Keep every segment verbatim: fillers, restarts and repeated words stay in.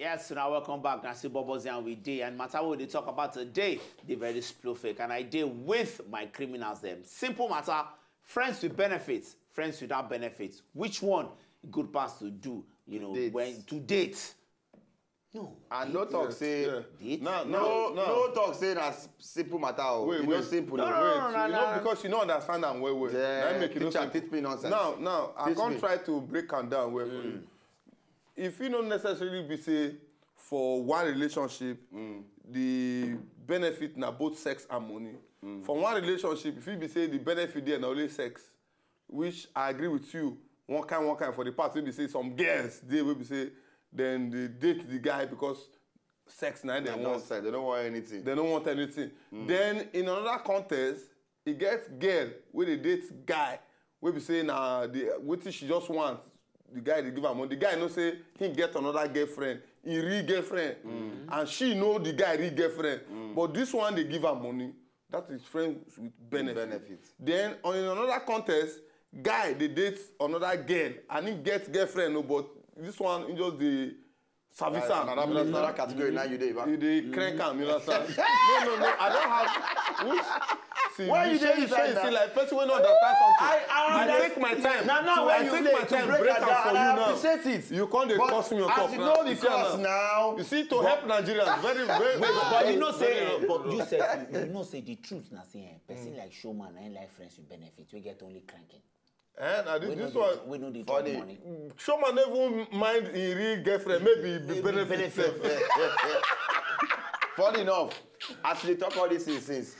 Yes, now welcome back. I see Bobozi and we dey and matter what they talk about today. They very splofik and I dey with my criminals them. Simple matter. Friends with benefits, friends without benefits. Which one good pass to do? You know, date. When to date. No. And no talk say Yeah. Date? Now, no now, now. No talk say na s- simple matter o. Wait, You wait. know simple. No, o. no, Wait, no, no, you know no. Because you no understand am well well. Yeah, Na im make you no teacher, simple. Teach me nonsense. Now, now I Teach come me. Try to break am down well for you. If you no necessarily be say for one relationship, the benefit na both sex and money. For one relationship, if you be say the benefit there na only sex, which I agree with you, one kind, one kind for the part wey be say some girls dey wey be say then they date the guy because sex na im They dem don't want. Say they don't want anything. They don't want anything. Then in another context, e get girl wey dey date guy wey be say na the wetin she just want, the guy dey give am money. The guy know say he get another girlfriend, he real girlfriend, and she know the guy real girlfriend. But this one dey give am money. That is friends with benefit. Benefit. Then on in another context, guy dey date another girl and he get girlfriend o, but this one he just dey service am. Another, another category now you dey. You dey crank am, you understand? No, no, no. I don't have. Which, see, Why you say dey you inside say that? Like person wey no understand something. I, I I understand. take my time. Now, now So when I you take play my to time. break Break am am down, for and you I now. Appreciate it. You come dey But curse me on as top you now. know the You see am course now. You see, to help Nigerians, very, very. But you know very say, helpful. But you say, you know say the truth na say eh, person like showman na him like friends with benefits. We get only cranking. Eh, na We this, no this dey- one. We no dey Funny. talk money. Showman never mind him real girlfriend. Maybe be benefit benefit. Sef. Funny enough, as you dey talk all these things since,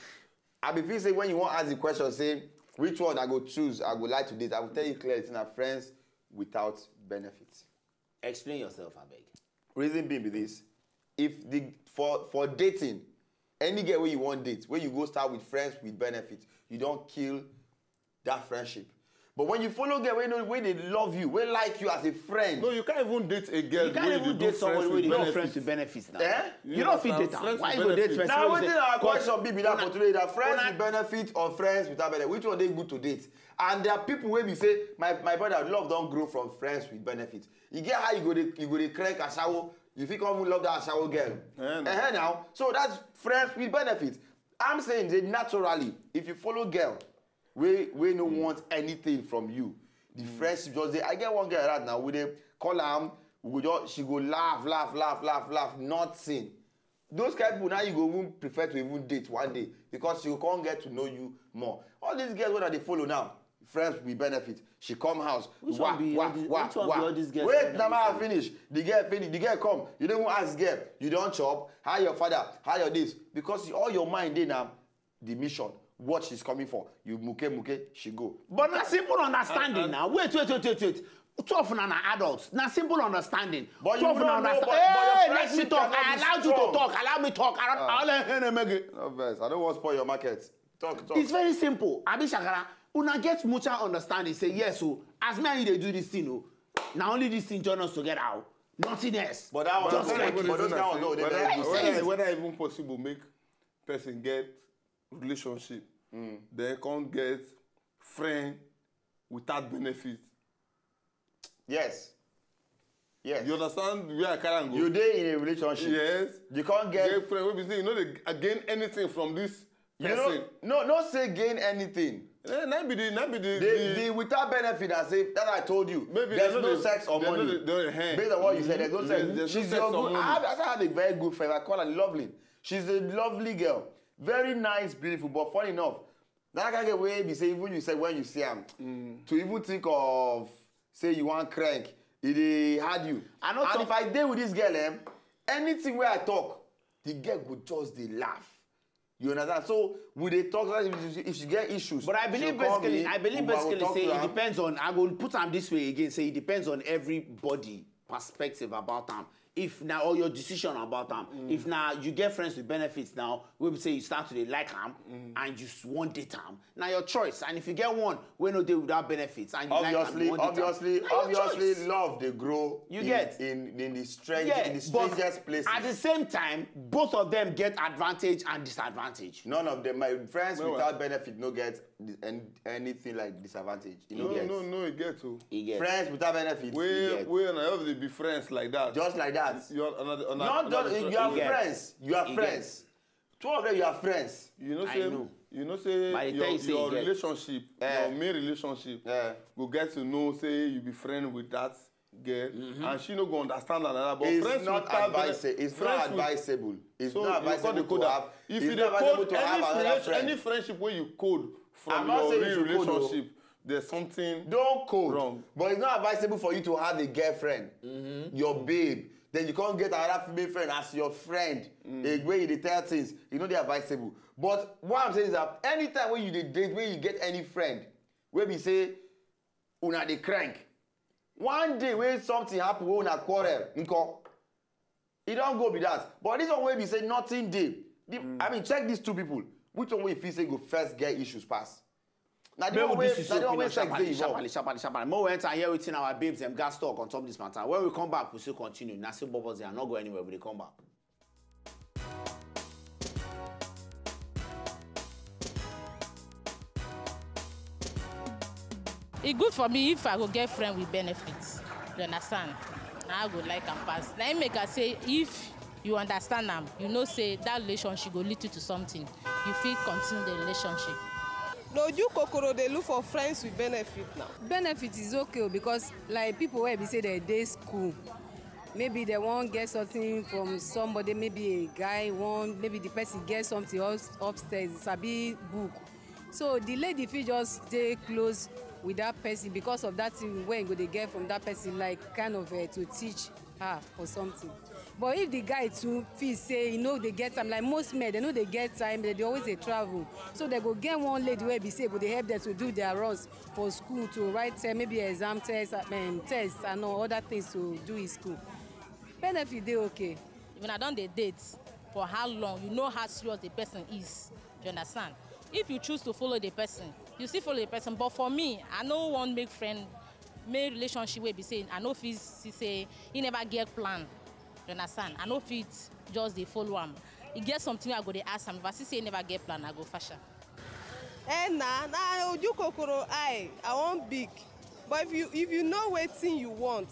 I be feel say when you wan ask the question say which one I go choose, I go like to date, I go tell you clearly say na friends without benefit. Explain yourself, abeg. Reason being be this: if the for for dating, any girl wey you wan date, wey you go start with friends with benefit, you don kill that friendship. But when you follow girl wey know wey dey love you, wey like you as a friend, No, you can't even date a girl. You can't wey even dey date do someone friends wey with dey benefits. friends with benefits now. Eh? You don't fit understand? Date am. Friends Why with you go date benefits. person? Now Wey wetin say- our question be be that for today, that friends Una- with benefit or friends without benefit, which one dey good to date? And there are people wey be say my my brother, love don grow from friends with benefit. E get how you go dey you go dey crank ashawo, you fit come even love that ashawo girl. Eh, no. Eh, now, so that's friends with benefit. I'm saying say naturally, if you follow girl wey wey no want anything from you, the friendship just dey. I get one girl like that now, we dey call am, we go just she go laugh laugh laugh laugh laugh, nothing. Those kind people now you go even prefer to even date one day because she go come get to know you more. All these girls wey I dey follow now, friends with benefit. She come house. Which Wah, one be wah, all these- wah, which one be wah. All these girls Wait, friends na with ma benefit? Finish. The girl finish. The girl come. You don't even ask girl. You don't chop. How your father? How your this? Because all your mind dey now. The mission. What she's coming for. You muke muke. She go. But na simple understanding now. Wait, wait, wait, wait, wait. Two of una na adults. Na simple understanding. But Two you of una don't know, understand. but- but your Hey, let me friendship talk. cannot I be allowed you to strong. Talk. Allow me talk. Allow, allow, hey, hey, hey, hey. No vex. I don't want spoil your market. Talk, talk. It's very simple. Abi Shakara, una get mutual understanding. Say yes, so as me and you dey do this thing, oh, na only this thing join us together, oh. Nothing else. But that one, Just but like those kind one, no, they whether, very whether, good. whether, whether even possible make person get relationship, then come get friend without benefit. Yes. Yes. You understand where I carry am go? You dey in a relationship. Yes. You can't get. Get friend wey be say you no dey gain anything from this You person. know, no, no say gain anything. Eh, na be the, na be the, The, the, the without benefit, I say that I told you. Maybe There's they no know the- sex or they know money. the- they know the hand. Based on what you said, there's no sex. There's no She's sex your or good. money. I have, I have a very good friend. I call her lovely. She's a lovely girl, very nice, beautiful. But funny enough, that kind of way be say even you said when you see her, to even think of say you want crank, it dey hard you. I no And talk- if I dey with this girl, eh, anything where I talk, the girl go just dey laugh. You understand? So we dey talk. If she, if she get issues, But I believe she'll call basically, me, I believe we go basically talk say to it her. Depends on. I go put am this way again. Say it depends on everybody perspective about am. If now or your decision about am. If now you get friends with benefits now, we say you start to dey like am and you s- wan date am. Now your choice. And if you get one wey no dey without benefits and you like am, Obviously, you wan date am, obviously, na your obviously, choice. Love dey grow. You in, get? in in the strange, Yeah, in the but strangest places. At the same time, both of them get advantage and disadvantage. None of them, my friends Well, without benefit no get dis- an- anything like disadvantage. You no No, get. No, no, e get o. E get. Friends without benefit. Wey, get. Wey na just dey be friends like that. Just like that. You are another, another, not another just, you are friends. You are friends. Two of them, you are friends. You know, say, you know, say your, your relationship, your main relationship, go get to know, say you be friend with that girl, and she no go understand another. But it's not advisable. It's not advisable. It's not advisable to have. If you dey code any friendship where you code from your real relationship, there's something don't code wrong. But it's not advisable for you to have a girlfriend, your babe, then you can't get another female friend as your friend. The way you dey tell things, you know, they're advisable. But what I'm saying is that anytime when you dey date, when you get any friend, where we say una dey crank, one day when something happen, when una quarrel, nko, e don go be that. But this one wey be say nothing dey. I mean, check these two people. Which one wey you feel say go first get issues pass? Na the one wey, na the one wey sex dey involved. Sharply, sharply, sharply. More we enter here, wetin our babes dem gas talk on top this matter. When we come back, we still continue. Na still bubbles dey, I no go anywhere. We dey come back. E good for me if I go get friend with benefits. You understand? Na I go like am pass. Na im make I say if you understand am, you know say that relationship go lead you to something. You fit continue the relationship. No, you kokoro dey look for friends with benefit now. Benefit is okay o, because like people wey be say they dey school, maybe they wan get something from somebody, maybe a guy wan, maybe the person get something up-, upstairs, sabi book. So the lady fit just dey close with that person because of that thing wey e go dey get from that person, like kind of, eh, to teach her or something. But if the guy too feel say e no dey get time, like most men, they no dey get time, they dey always dey travel. So they go get one lady wey be say go dey help them to do their runs for school, to write, eh, maybe exam test, um, test and all other things to do in school. Benefit dey okay. If una don dey date for how long, you know how serious the person is. You understand? If you choose to follow the person, you still follow the person. But for me, I no wan make friend, make relationship wey be say I no fit see say he never get plan. You understand? I no fit just dey follow am. E get something wey I go dey ask am. If I see say he never get plan, I go fash am. Eh, na, na oju kokoro eye, I wan big. But if you, if you know wetin you want,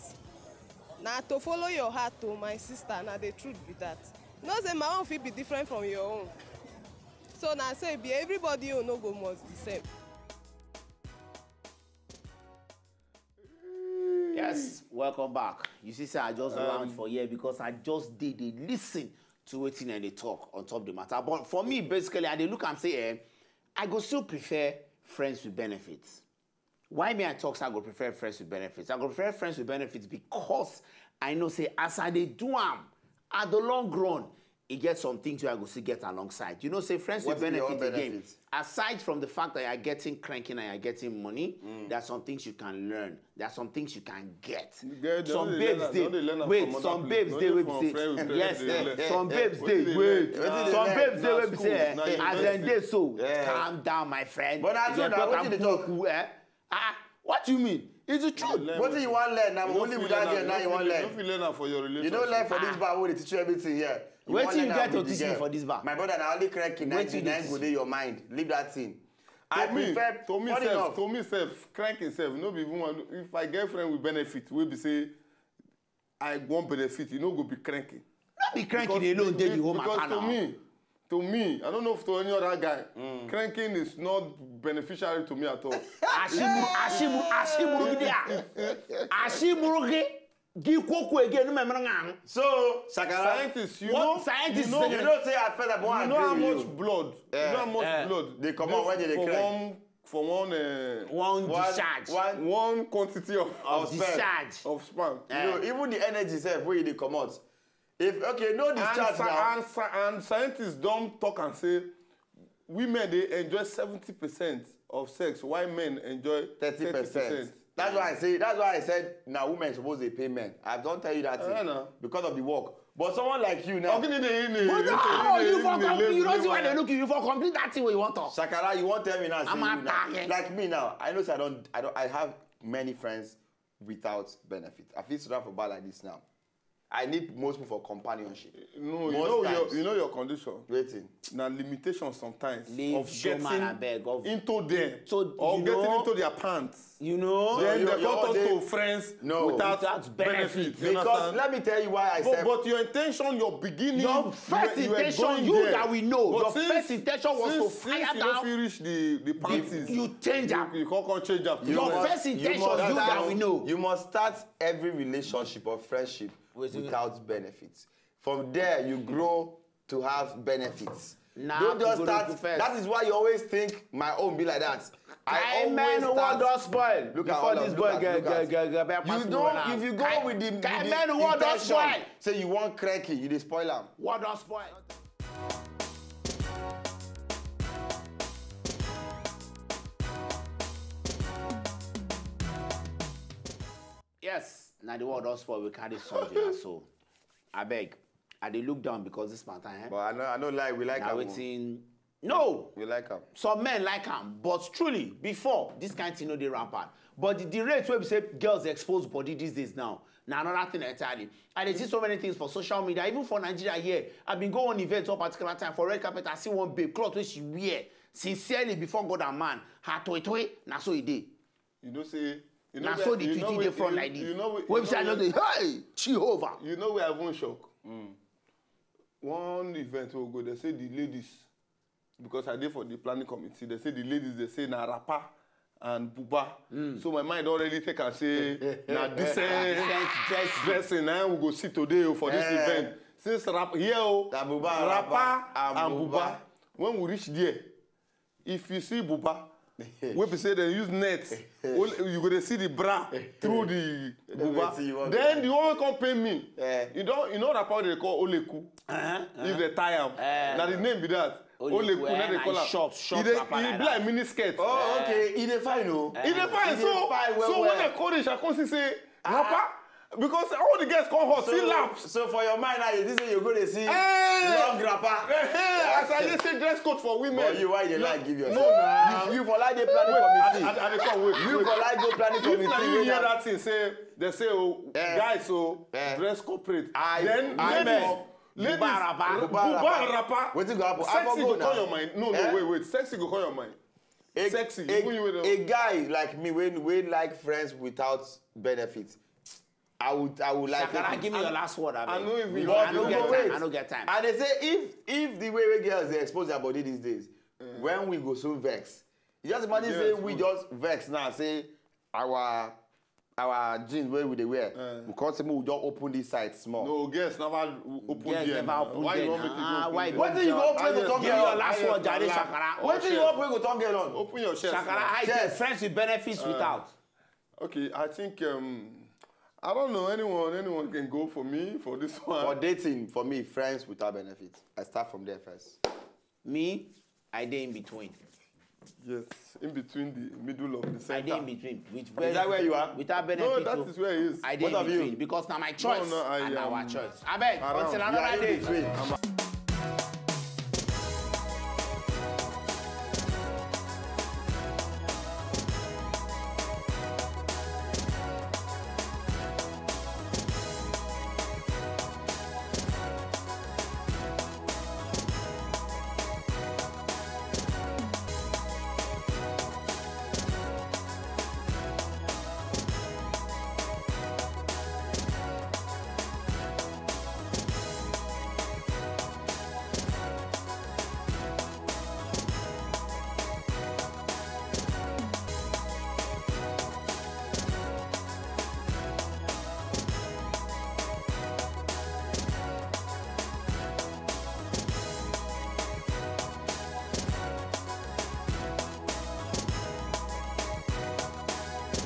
na to follow your heart o, my sister, na the truth be that. You know say my own fit be different from your own. So na so e be, everybody own no go must the same. Yes, welcome back. You see, sir, I just land for here because I just did a listen to wetin dem dey talk on top the matter. But for me, basically, I dey look am say, eh, I go still prefer friends with benefits. Why me I talk say I go prefer friends with benefits? I go prefer friends with benefits because I know say as I dey do am, at the long run, e get some things wey I go still get alongside. You know say friends with benefits again, aside from the fact that you are getting cranking and you are getting money, there are some things you can learn. There are some things you can get. Some babes dey, wait, some babes dey wey be say, yes, some babes dey, wait, some babes dey wey be say, eh, as dem dey so, calm down, my friend. But na true na, wetin dey talk? Eh? Ah, what do you mean? It's the truth. Wetin you wan learn? Na only with that girl now you wan learn. You no fit learn am for your relationship. You no learn for this bar wey dey teach you everything here. Wetin you get to teach me for this bar? My brother, na only cranking na go dey your mind. Leave that thing. I prefer, to me sef, to me sef, cranking sef no be even one. If I get friend with benefit wey be say I wan benefit, e no go be cranking. No be cranking alone dey the whole matter now. Because to me, to me, I don't know if to any other guy, cranking is not beneficial to me at all. Ashimu, ashimu, ashimu, ashimu, gi koko again, no memra ngang. So, Sakara, scientists, you know, scientists, you know, you know say I feel like, you know how much blood, you know how much blood dey comot when they dey crank for one, for one, uh, one discharge, one, one quantity of, of sperm, discharge, of sperm. You know, even the energy sef wey e dey comot. If, okay, no discharge now. And sci-, and sci-, and scientists don talk and say women dey enjoy seventy percent of sex, while men enjoy thirty percent. Thirty percent. That's why I say, that's why I said na women suppose dey pay men. I don tell you that thing because of the work. But someone like you now. But how you for complete, you don't see why they look you, you for complete that thing wey you wan talk. Sakara, you wan tell me now, say you now, like me now, I know say I don't, I don't, I have many friends without benefit. I fit sit down for bar like this now. I need most people for companionship. No, you Most know your times. you know your condition. Wetin? Na limitation sometimes Leave of Showman, getting abeg, of- into them So, or you getting know- into their pants. You know, Then you- they you- can't they- to friends No. without, Without benefit. benefit. You Because understand? Let me tell you why I But, said. But your intention, your beginning, your first you were- you were intention, going you there. that we know, But your since- first intention was since, to fire since you don't down. feel reach the the panties. You change am. You, you can't come change up. Your must- first intention, must you that start- we know. You must start every relationship or friendship Wetin- without benefits. From there, you grow to have benefits. Nah, Don't just to go start. look first. That is why you always think my own be like that. I Kai always men, what start. Don spoil? Look Before at this look boy at- get look at- get get get You don't. If you go with the, Kai, with Kai the men, what Don intention, spoil? Say you want cranky, you dey spoil am. What Don spoil? Yes, now the word Don spoil. We carry something and so. I beg. I dey look down because this matter, eh? But I know, I know, like we like Now am. Wetin? No. We like am. Some men like am, but truly, before, this kind thing no dey rampant. But the, the rate wey be say girls expose body these days now, na another thing entirely. I dey see so many things for social media, even for Nigeria here. I been go one event one particular time for red carpet, I see one babe, cloth wey she wear, sincerely, before God and man, her toy toy, na so e dey. You know say. You know Na where- so the you thing know dey where- front you- like this. You know where- Wey you be say I know just where- dey, "Hey, Jehovah." You know where I even shock. One event we go, they say the ladies, because I dey for the planning committee, they say the ladies, they say na wrapper and buba. So my mind already take and say na decent Decent dressing. dressing na we go see today o for this Eh. event. Since wrap here o, Na buba, wrapper wrapper, and and buba. buba. When we reach there, if you see buba, wey be say dem use net, only- you go dey see the bra through the buba. Wetin you want Then do? The one wey come pain me, Eh. you don you know wrapper wey dey call oleku. If they tie am, na the name be that. Oleku, Oleku, na eh, dey na call am. short, short E dey wrapper e like be like that. Mini skirt. Oh, okay. E dey fine o. E dey fine. E dey So fine well so when well. I come reach, I come see say wrapper because all the girls come hot, see laps. So for your mind now, you think say you go dey see Hey! long wrapper. Hey, as I just say dress code for women. But you, why you dey lie give No, yourself? nah. You, you for like dey planning Wait, I, committee. I, I dey come wait. You wait. for like go planning If na committee. you Wey hear na- that thing say they say oh Eh. guys so Eh. dress corporate. I- Then I ladies, know. ladies, Buba wrapper. buba wrapper. Wetin go happen? I Sexy for go go call now. your mind. No, no, Eh? wait, wait. Sexy go call your mind. A, Sexy. a, Even you wey a don't. Guy like me wey wey like friends without benefit, I would I would like. Shakara, take it. give me your last word, abeg. I no even I no no, get no, time. wait. I no get time. And they say if if the way wey girls dey expose their body these days, when we go soon vex. You just imagine say Yes, we we- just vex now. Say our our jeans wey we dey wear, Eh. we come say make we just open this side small. No, girls never open Girls there. never Now. open Why there you want now. make you Ah, open why there? you Wetin you go open Ah, to yes, talk Give now. me here? your last Ah, yes, word, Jare now. Shakara. Oh, Wetin you shit. open go talk girl on? Open your chest. Shakara, Now. I get Yes. friends with benefits without. Okay, I think um, I don't know anyone. Anyone can go for me for this one. For dating, for me, friends without benefit. I start from there first. Me, I dey in between. Yes, in between the middle of the I center. dey in between. With Is that where you are? Without benefit. No, that o. is where he is. I dey What in of you? Between because na my choice No, no, I and am our choice. Abeg, around. until You are another in day. between. I'm